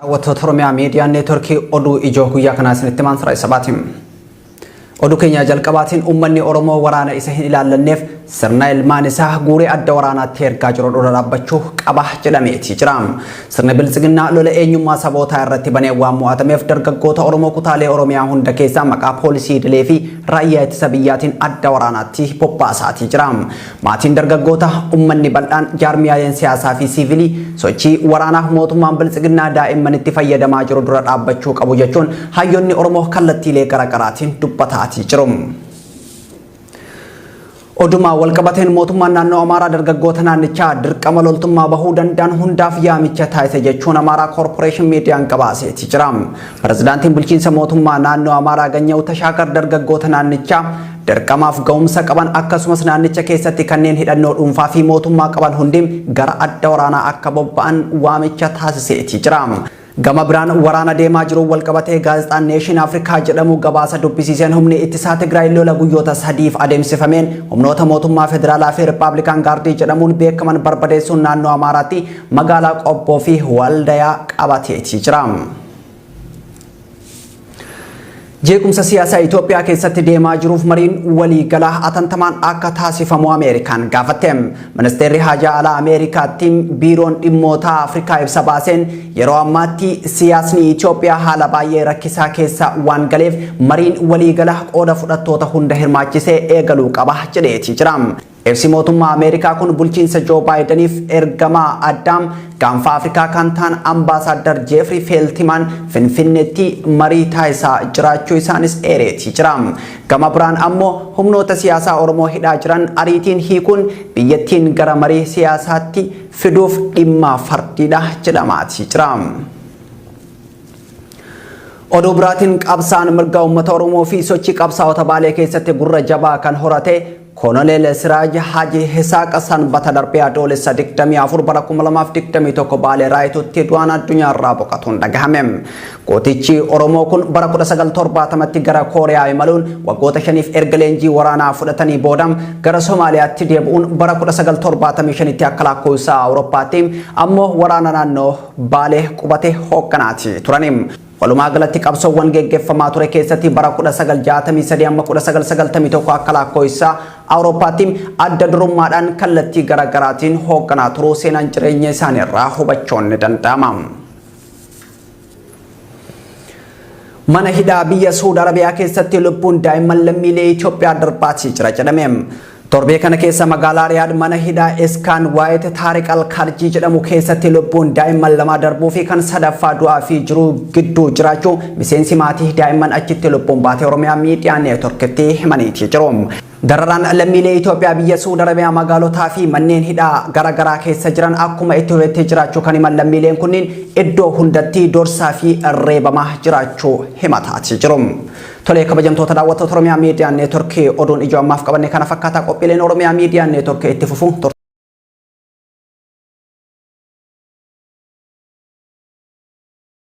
Daawwattoota Oromiyaa Miidiyaa Neetworkii oduu ijoo guyyaa kanaa isinitti himaan Siraaj Sabaati. Oduu keenya jalqabaatiin uummanni Oromoo waraana isa hin ilaallanneef sirna ilmaan isaa guuree adda waraanaatti ergaa jiru dura dhaabbachuu qaba jedhameeti jira. Sirni biltsiginnaa lola eenyummaa sabootaa irratti banee waan mo'atameef dargaggoota Oromoo kutaalee Oromiyaa hunda keessaa maqaa poolisii idilee fi raayyaa ittisa biyyaatiin adda waraanaatti bobbaasaatii jira. Maatiin dargaggoota, ummanni bal'aan, jaarmiyaaleen siyaasaa fi siivilii sochii waraanaa mootummaan Biltsiginnaa daa'immanitti fayyadamaa jiru dura dhaabbachuu qabu jechuun hayyoonni Oromoo kallattiilee garaagaraatiin dubbataatii jiru. Oduma walqabateen mootummaan naannoo Amaaraa dargaggoota naannichaa dirqama loltummaa bahuu danda'an hundaaf yaamicha taasise jechuun Amaaraa Koorporeeshin Miidiyaan gabaaseeti jira. Pirezidaantiin bulchiinsa mootummaa naannoo Amaaraa Ganyawu Tashaagar dargaggoota naannichaa dirqamaaf ga'umsa qaban akkasumas naannicha keessatti kanneen hidhannoo dhuunfaa fi mootummaa qaban hundi gara adda waraanaa akka bobba'an waamicha taasiseeti jira. Gama biraan waraana deemaa jiruun walqabatee gaazexaan Neeshin Afrikaa jedhamu gabaasa dubbisiiseen humni ittisaa Tigraay lola guyyoota sadiif adeemsifameen humnoota mootummaa federaalaa fi Rippaabilikaan Gaardii jedhamuun beekaman barbadeessuun naannoo Amaaraatti magaalaa Qobboo fi Waldayaa qabateeti jira. Jeequmsa siyaasaa Itoophiyaa keessatti deemaa jiruuf mariin waliigalaa atantamaan akka taasifamu Ameerikaan gaafatte. Ministeerri Haajaa Alaa Ameerikaatti biiroon dhimmoota Afrikaa ibsa baaseen yeroo ammaatti siyaasni Itoophiyaa haala baay'ee rakkisaa keessa waan galeef mariin waliigalaa qooda fudhattoota hunda hirmaachisee eegaluu qaba jedheeti jira. Ibsi mootummaa Ameerikaa kun bulchiinsa Joo Baayidaniif ergamaa addaa gaanfa Afrikaa kan ta'an Ambaasaaddar Jeefrii Feeltimaan Finfinneetti marii taasisaa jiraachuu isaanis eereetii jira. Gama biraan ammoo humnoota siyaasaa Oromoo hidhaa jiran ariitiin hiikuun biyyattiin gara marii siyaasaatti fiduuf dhimma fardiidha jedhamaatii jira. Oduu biraatiin qabsaan mirga uummata Oromoo fi sochii qabsaa'ota Baalee keessatti gurra jabaa kan horate Koloneel Siraaj Haji Hisaaq sanbata darbee Adoolessa 24 bara 2021 Baalee Raayituutti du'aan addunyaa irraa boqotuun dhagahame. Gootichi Oromoo kun bara 1970tti gara Kooriyaa imaluun waggoota shaniif erga leenjii waraanaa fudhatanii booda gara Somaaliyaatti deebi'uun bara 1975tti akka lakkoofsa Awurooppaatti ammoo waraana naannoo Baalee qubate hoogganaati turani. Walumaa galatti qabsoowwan geggeeffamaa ture keessatti bara 1963 amma 1991 akka lakkoofsa Awurooppaatti adda durummaadhaan kallattii garaagaraatiin hoogganaa turuu seenaan jireenya isaanii irraa hubachuun ni danda'ama. Mana hidhaa biyya Suud Arabiyaa keessatti lubbuun daa'imman lammiilee Itoophiyaa darbaatii jira jedhame. Torbee kana keessa magaalaa Riyaad mana hidhaa Eskaan Waayit Taariq Alkaarjii jedhamu keessatti lubbuun daa'imman lamaa darbuu fi kan sadaffaa du'aa fi jiruu gidduu jiraachuu miseensi maatii daa'imman achitti lubbuun baatee Oromiyaa Miidiyaa Neetworkitti himaniitii jiru. Dararaan lammiilee Itoophiyaa biyya Suud Arabiyaa magaalotaa fi manneen hidhaa gara garaa keessa jiran akkuma itti fufetti jiraachuu kan himan lammiileen kunniin iddoo hundatti dorsaa fi reebamaa jiraachuu himataatii jiru. Tolee kabajamtoota daawwattoota Oromiyaa Miidiyaa Neetworkii oduun ijoo ammaaf qabanne kana fakkaataa qophiileen Oromiyaa Miidiyaa Neetworkii itti fufu.